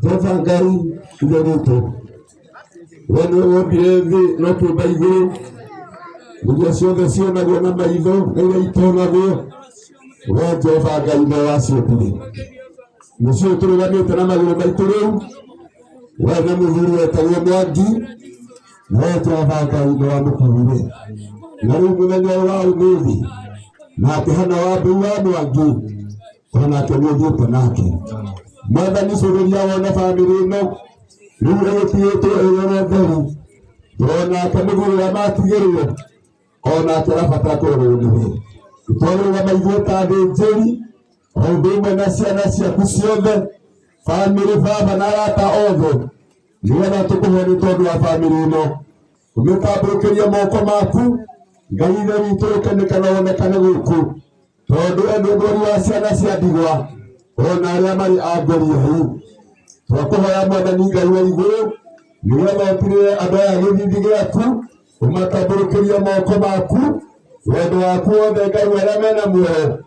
Jehova Ngai Ithe witũ, we nĩwe wombire thĩ na ũkĩũmba igũrũ, iria ciothe cionagwo na maitho na iria itonagwo, we Jehova Ngai nĩwe waciũmbire. Mũciĩ ũyũ tũrũgamĩte na magũrũ maitũ rĩu, we na mũthuri wetagwo Mwangi, we Jehova Ngai nĩwe wamũkuire. Na rĩu mũthenya ũyũ wa ũmũthĩ, nake Hana wa Mbũi wa Mwangi, onake nĩ ũthiĩte nake. Mwathani cũrĩria wone bamĩrĩ ĩno rĩu ĩgĩtigĩtwo ĩrĩ oro theru, onake mũthuri ũrĩa matigĩrwo onake arabatara kũrorwo nĩwe. Twarũgama ithuĩ ta athĩnjĩri o ũndũ ũmwe na ciana ciaku ciothe, bamĩrĩ, baba na arata othe, nĩgetha tũkũhe nĩ tondũ wa bamĩrĩ ĩno. Ũmĩtambũrũkĩrie moko maku, Ngai Ithe witũ ũkenekana wonekane gũkũ, tondũ we nĩ mũrori wa ciana cia ndigwa ona arĩa marĩ a ngoriai. Twakũhoya Mwathani Ngai wa igũrũ, nĩgetha ũtirĩre andũ aya gĩthithi gĩaku, ũmatambũrũkĩrie moko maku, wendo waku wothe Ngai wa arĩa mena muoyo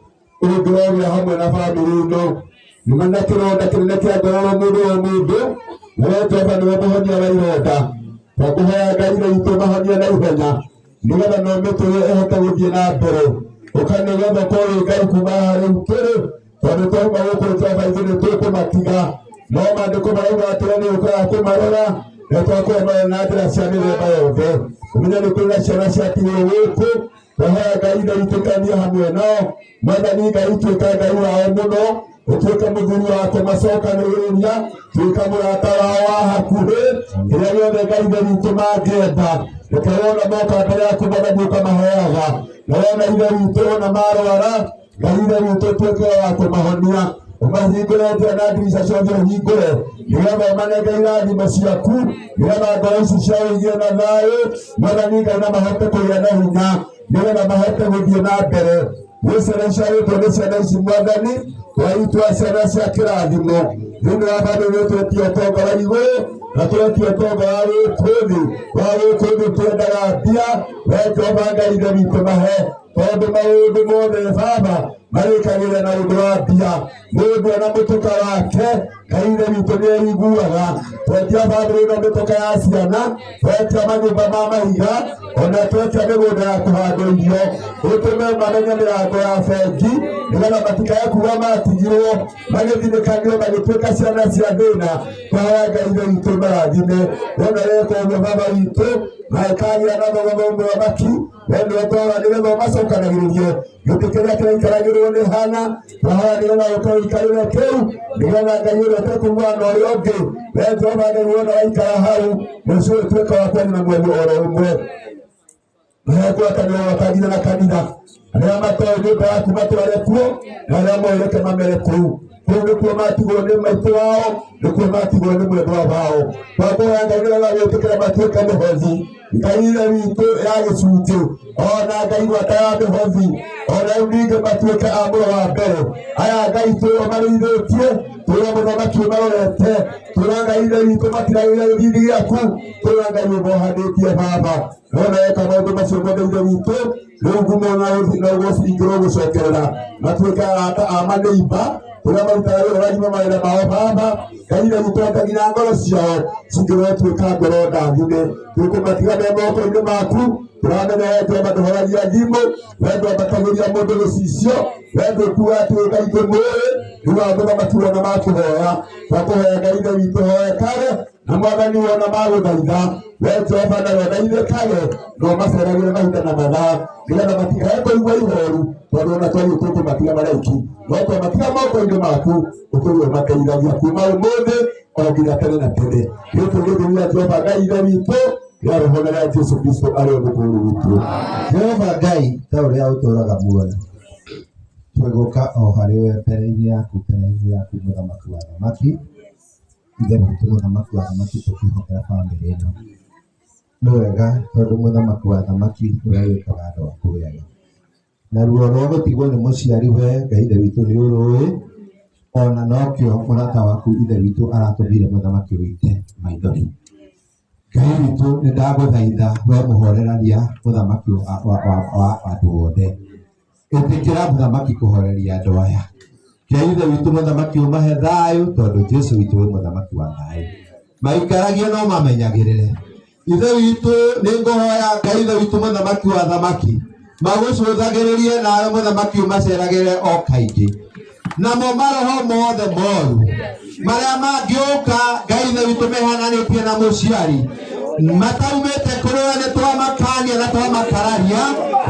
ũngĩrogĩa hamwe na bamĩrĩ ĩno. Nĩma na kĩronda kĩnene kĩa ngoro o mũndũ o mũndũ, na we Jehova nĩwe mũhonia wa ironda. Twakũhoya Ngai Ithe witũ ũmahonie na ihenya, nĩgetha no mĩtũrĩre ĩhote gũthiĩ na mbere. Ũka nĩgetha ũkorwo wĩ Ngai kuma haha rĩu tũrĩ, tondũ twauma gũkũ Jehova ithuĩ nĩ tũkũmatiga. No maandĩko marauga atĩrĩ nĩ ũkaga kũmarora, na twakũmarora na njĩra cia mĩthemba yothe. Ũmenye nĩ kũrĩ na ciana ciatigwo gũkũ, twahoya Ngai Ithe witũ kania hamwe nao. Mwathani Ngai tuĩka Ngai wao mũno, ũtuĩke mũthuri wa kũmacokanĩrĩria, tuĩka mũrata wao wa hakuhĩ, kĩrĩa gĩothe Ngai Ithe witũ mangĩenda, reke wona moka mbere yaku Mwathani ũkamaheaga, na wona Ithe witũ ona marwara, Ngai Ithe witũ ũtuĩke wa kũmahonia, ũmahingũre njĩra na ndirica ciothe ũhingũre, nĩgetha ũmanenge irathimo ciaku, nĩgetha ngoro ici ciao igĩe na thayũ, Mwathani Ngai na mahote kũgĩa na hinya, nĩgetha mahote gũthiĩ na mbere. Gwĩ ciana iciarĩtwo nĩ ciana ici Mwathani, twaitua ciana cia kĩrathimo. Thĩinĩ wa bamĩrĩ nĩ twetia ũtonga wa igũrũ na twetia ũtonga wa gũkũ thĩ. Wa gũkũ thĩ twendaga mbia, we Jehova Ngai Ithe witũ mahe, tondũ maũndũ mothe Baba marĩkagĩrĩra na ũndũ wa mbia. Mũndũ ona mũtuka wake Ngai Ithe witũ nĩ aiguaga. Twetia bamĩrĩ ĩno mĩtũka ya ciana, twetia manyũmba ma mahiga, ona twetia mĩgũnda ya kũhandwo irio, ũtũme mamenye mĩrango ya bengi, nĩgetha matikae kuga matigirwo magĩthinĩkanio magĩtuĩka ciana cia thĩna. Twahoya Ngai Ithe witũ marathime. Wona weka ũguo Baba witũ, na ĩkagĩa na thogomo mũthamaki, we nĩwe twahoya nĩgetha ũmacokanagĩrĩrie gĩtĩ kĩrĩa kĩraikaragĩrwo nĩ Hana, twahoya nĩgetha ũke ũikarĩre kĩu, nĩgetha Ngai ũrĩa ũtekũiguana na ũrĩa ũngĩ, we Jehova Ngai wona waikara hau, mũciĩ ũyũ ũtuĩke wa kwaria na mwario oro ũmwe. Nahe ngwatanĩro gwaka nginya na kanitha, arĩa matoĩ nyũmba yaku matware kuo, na arĩa moĩ reke mamere kũu. Kũu nĩkuo matigwo nĩ maitũ wao, nĩkuo matigwo nĩ mwendwa wao. Twakũhoya Ngai nĩgetha wĩtĩkĩre matuĩke mĩhothi, Ngai Ithe witũ ya gĩcunjĩ, ona Ngai gwata ya mĩhothi, ona rĩu ningĩ matuĩke a mũro wa mbere. Aya Ngai twĩho marĩithĩtie, twĩra mũthamaki ũmarorete, twĩra Ngai Ithe witũ matiragĩrĩra gĩthithi gĩaku, twĩra Ngai ũmohanĩtie Baba. Nona eka maũndũ macio mothe Ithe witũ, rĩu ngumo na ũgoci ingĩrwo gũcokerera, matuĩke arata a manĩimba, kũrĩa marutaga wĩra ũrathime mawĩra mao Baba, Ngai Ithe witũ reke nginya ngoro ciao cingĩrwo tuĩka ngoro ndathime. Tũkũmatiga me moko-inĩ maku, tũramenya we Jehova ndũhoragia thimũ, we ndwambatagĩria mũndũ gĩcicio, we ndũkuga atĩ Ngai ndũmũĩ, rĩu wa mũthamaki wona makũhoya, twakũhoya Ngai Ithe witũ hoekage, na Mwathani wona magũthaitha, we Jehova nawe thaithĩkage, na ũmaceragĩre mahinda na mathaa, nĩgetha matikae kũigua ihoru, tondũ ona twathiĩ tũkũmatiga maraiki, no twamatiga moko-inĩ maku, ũtũũre ũmateithagia kuma ũmũthĩ o nginya tene na tene. Gĩkĩ gĩthimi gĩa Jehova Ngai Ithe witũ, rĩa Roho na rĩa Jesu Kristo arĩ we mũkũũri witũ. Jehova Ngai ta ũrĩa ũtũũraga muoyo, twĩgũka o harĩ we mbere-inĩ yaku, mbere-inĩ yaku mũthamaki wa athamaki, Ithe witũ mũthamaki wa athamaki tũkĩhokera bamĩrĩ ĩno. Nĩ wega tondũ mũthamaki wa athamaki nĩwe wĩkaga andũ aku wega. Na ruo rwa gũtigwo nĩ mũciari we Ngai Ithe witũ nĩ ũrũĩ, ona nokĩo mũrata waku Ithe witũ aratũmire mũthamaki wĩite maithori. Ngai witũ nĩ ndagũthaitha we mũhorerania mũthamaki wa andũ othe, ĩtĩkĩra mũthamaki kũhoreria andũ aya. Ngai ithe witũ mũthamaki ũmahe thayũ, tondũ Jesu witũ wĩ mũthamaki wa thayũ. Maikaragie no mamenyagĩrĩre. Ithe witũ nĩ ngũhoya Ngai ithe witũ mũthamaki wa thamaki magũcũthagĩrĩrie nawe mũthamaki ũmaceragĩre o kaingĩ, namo maroho mothe moru marĩa mangĩũka Ngai ithe witũ mehananĩtie na mũciari mataumĩte kũrĩ we nĩ twamakania na twamakararia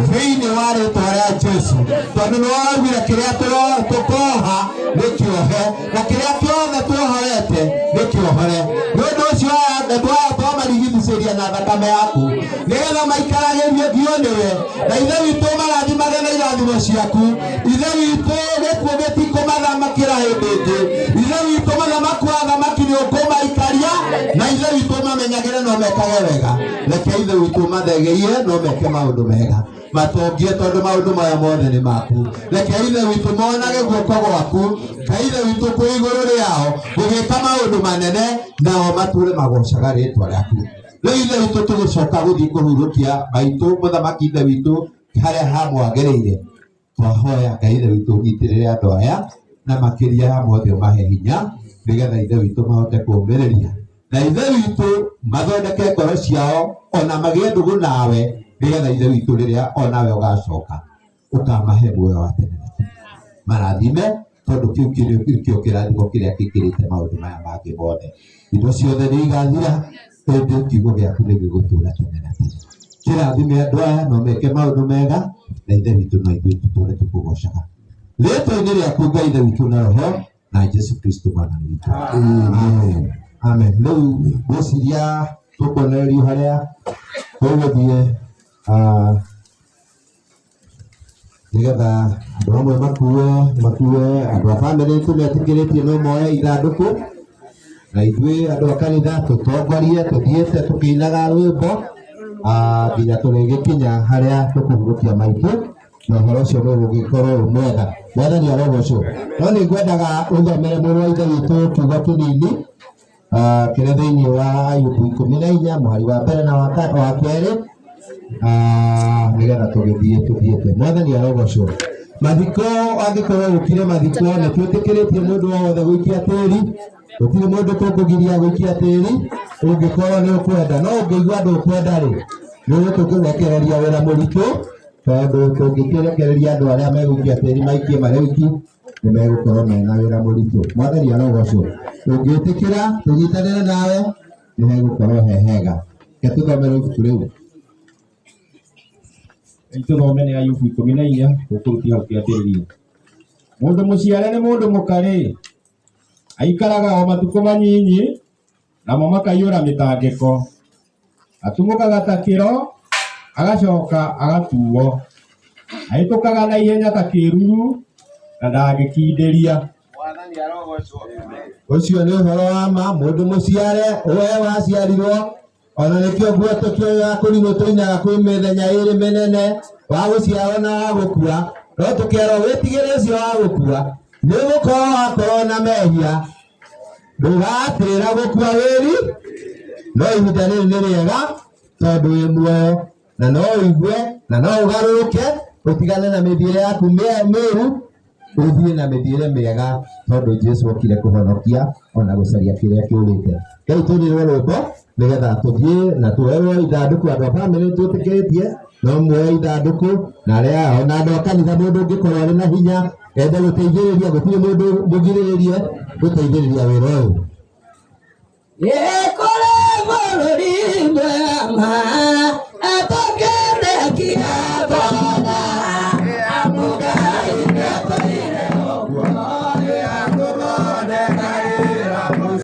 thĩinĩ wa rĩtwa rĩa Jesu, tondũ nĩ waraugire kĩrĩa tũkoha nĩ kĩohe na kĩrĩa kĩothe tuohorete nĩ kĩohore. Nĩ ũndũ ũcio andũ aya twamarigithicĩria na thakame yaku nĩgetha maikaragĩrie ngio nĩwe, na ithe witũ marathimage na irathimo ciaku. Ithe witũ gĩkuũ gĩtikũmathamakĩra hĩndĩ ĩngĩ. Ithe witũ mũthamaki wa thamaki nĩ ũkũmaikaria, na ithe witũ mamenyagĩre no mekage wega. Reke ithe witũ mathegeie no meke maũndũ mega, matongie tondũ maũndũ maya mothe nĩ maku. Reke ithe witũ monage guoko gwaku, Ngai ithe witũ kwĩ igũrũ rĩao gũgĩka maũndũ manene, nao matũre magocaga rĩtwa rĩaku. Rĩu ithe witũ tũgĩcoka gũthiĩ kũhurũkia maitũ mũthamaki ithe witũ harĩa hamwagĩrĩire, twahoya Ngai ithe witũ ũnyitĩrĩre andũ aya na makĩria ya mothe ũmahe hinya nĩgetha ithe witũ mahote kũũmĩrĩria, na ithe witũ mathondeke ngoro ciao ona magĩe ndũgũ nawe, nĩgetha ithe witũ rĩrĩa onawe ũgacoka ũkamahe muoyo wa tene na tene. Marathime tondũ kĩu nĩkĩo kĩrathimo kĩrĩa kĩkĩrĩte maũndũ maya mangĩ mothe. Indo ciothe nĩ igathira, ĩndĩ kiugo gĩaku nĩ gĩgũtũũra tene na tene. Kĩrathime andũ aya no meke maũndũ mega, na ithe witũ no ithuĩ tũtũũre tũkũgocaga rĩtwa-inĩ rĩaku Ngai ithe witũ na roho na Jesu Kristo mwathani witũ. Amen. Amen. Rĩu ngwĩciria tũkuonererio harĩa tũgũthiĩ, nĩgetha andũ amwe makue andũ a bamĩrĩ tũmetĩkĩrĩtie no moe ithandũkũ, na ithuĩ andũ a kanitha tũtongorie tũthiĩte tũkĩinaga rwĩmbo nginya tũrĩgĩkinya harĩa tũkũhurũkia maitũ, na ũhoro ũcio nĩ ũgũgĩkorwo wĩ mwega. Mwathani arogocwo. No nĩ ngwendaga ũthomere mũrũ wa ithe witũ kiugo kĩnini kĩrĩa thĩinĩ wa Ayubu 14 mũhari wa mbere na wa kerĩ, nĩgetha tũgĩthiĩ tũthiĩte. Mwathani arogocwo. Mathiko angĩkorwo gũkire mathiko nĩ twĩtĩkĩrĩtie mũndũ o wothe gũikia tĩri, gũtirĩ mũndũ tũkũgiria gũikia tĩri ũngĩkorwo nĩ ũkwenda, no ũngĩigua ndũkwenda rĩ, nĩ ũgũtũrekereria wĩra mũritũ, tondũ tũngĩkĩrekereria andũ arĩa megũikia tĩri maikie marĩ wiki nĩ megũkorwo mena wĩra mũritũ. Mwathani arogocwo. Ũngĩtĩkĩra tũnyitanĩre nawe nĩ hegũkorwo he hega. Reke tũthomere ibuku rĩu. Tũthome nĩ Ayubu 14 tũkũrutia hau kĩambĩrĩria. Mũndũ mũciare nĩ mũndũ mũkarĩ, aikaraga o matukũ manyinyi, namo makaiyũra mĩtangĩko. Atumũkaga ta kĩro, agacoka agatuo. Ahĩtũkaga na ihenya ta kĩĩruru, na ndangĩkindĩria. Ũcio nĩ ũhoro wa ma, mũndũ mũciare we waciarirwo ona nĩkĩo nguo tũkĩoya kũrinwo tũinaga kwĩ mĩthenya ĩrĩ mĩnene wa gũciarwo na wa gũkua, no tũkerwo wĩtigĩre ũcio wa gũkua, nĩ gũkorwo wakorwo na mehia ndũgatĩra gũkua wĩri, no ihinda rĩrĩ nĩ rĩega tondũ wĩ muoyo na no ũigue na no ũgarũrũke ũtigane na mĩthiĩre yaku mĩũru ũthiĩ na mĩthiĩre mĩega, tondũ Jesu okire kũhonokia ona gũcaria kĩrĩa kĩũrĩte. Rĩu tũrĩrwo rwĩmbo nĩgetha tũthiĩ na tuoerwo ithandũkũ. Andũ a bamĩrĩ twĩtĩkĩrĩtie no muoe ithandũkũ, na arĩa ona andũ a kanitha mũndũ ũngĩkorwo arĩ na hinya ende gũteithĩrĩria, gũtirĩ mũndũ mũgirĩrĩrie gũteithĩrĩria wĩra ũyũ. Ĩkũrĩ bũrũri mwema